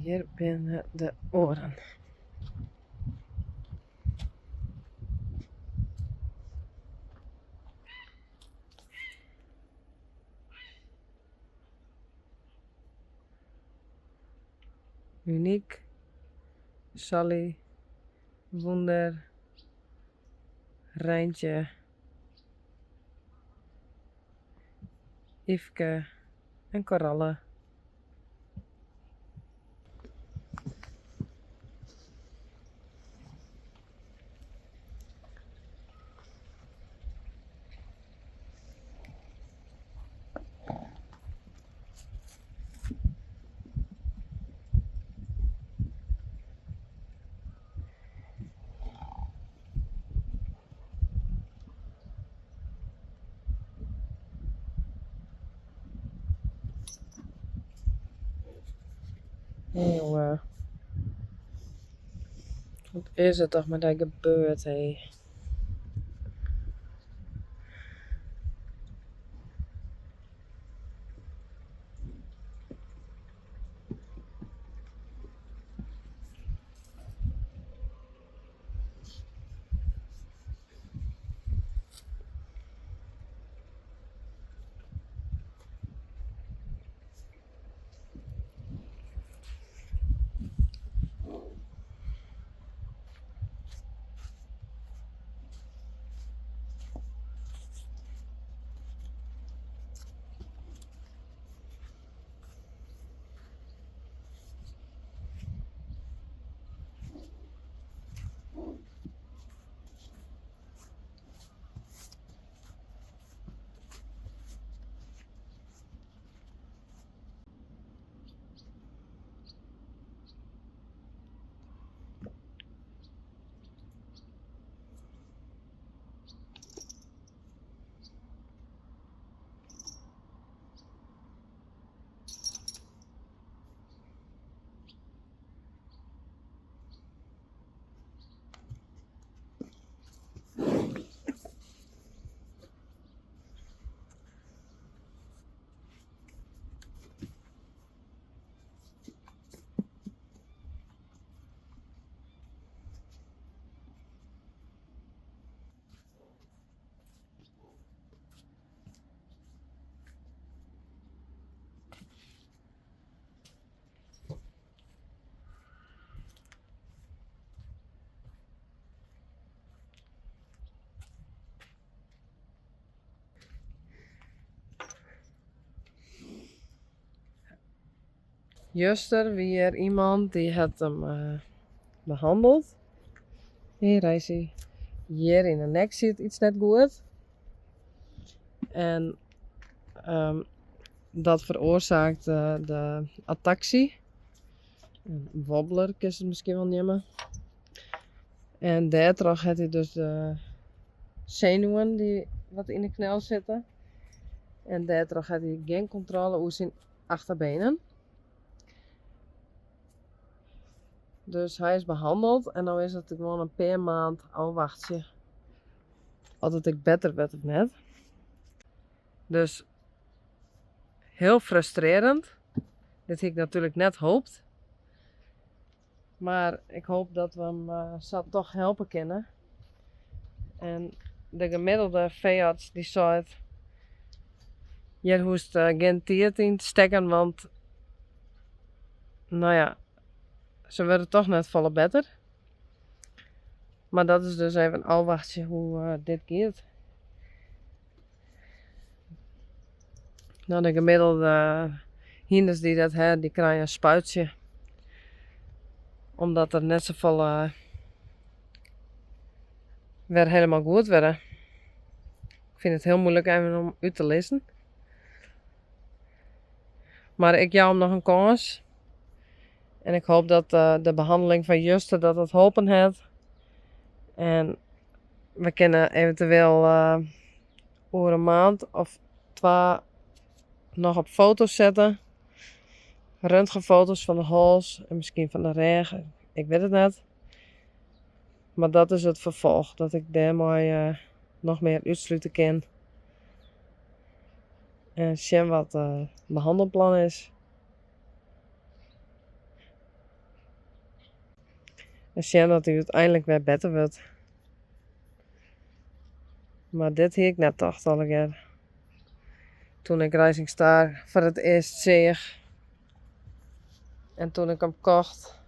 Hjir binne de oaren. Uniek, Sally, Wûnder, Reintje, Yfke en Koralle. Hé jonge. Wat is der toch mei dy gebeurd, hé? Juster wie hjir iemand dy hat him behandeld. Hé Reisy. Hjir yn de nek siet iets net goed. En dat feroarsaakt de ataksy. In wobbler kinst it miskien wol neame. En dêrtroch hat hy dus de senuwen dy't wat yn de knel sitte. En dêrtroch hat hy gjin kontrôle oer syn achterbenen. Dus hy is behanneld en no is it gewoan in pear maand ôfwachtsje oft it ek better wurdt of net. Dus hiel frustrearjend. Dit hie ik natuerlik net hoopt. Mar ik hoop dat we him sa toch helpe kinne. En de gemiddelde feearts dy seit, hjir hoechst gjin tiid yn te stekken, want no ja, se wurde toch net folle better. Mar dat is dus even ôfwachtsje hoe dit giet. No, de gemiddelde hynders dy't dat ha, dy krije in spuitsje. Omdat der net safolle wer helemaal goed wurde. Ik fyn it hiel muoilik even om út te lizzen. Mar ik jou him noch in kâns. En ik hoop dat de behanneling fan juster dat dat holpen hat. En we kinne eventueel oer in maand of twa noch op foto's sette. Röntgenfoto's fan de hals en miskien fan de rêch, ik wit it net. Mar dat is it ferfolch, dat ik dêrmei noch mear útslute kin. En sjen wat it behannelplan is. En sjen dat hy úteinlik wer better wurdt. Mar dit hie ik net tocht allegear. Toen ik Rising Star foar it earst seach en toen ik him kocht.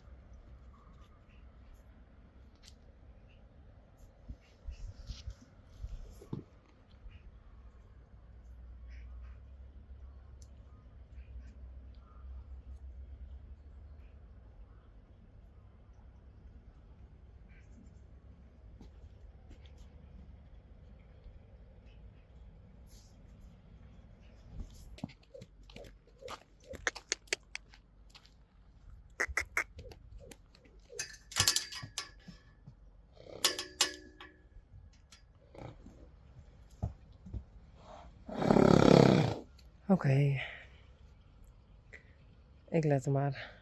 Oké. Ik lit him mar.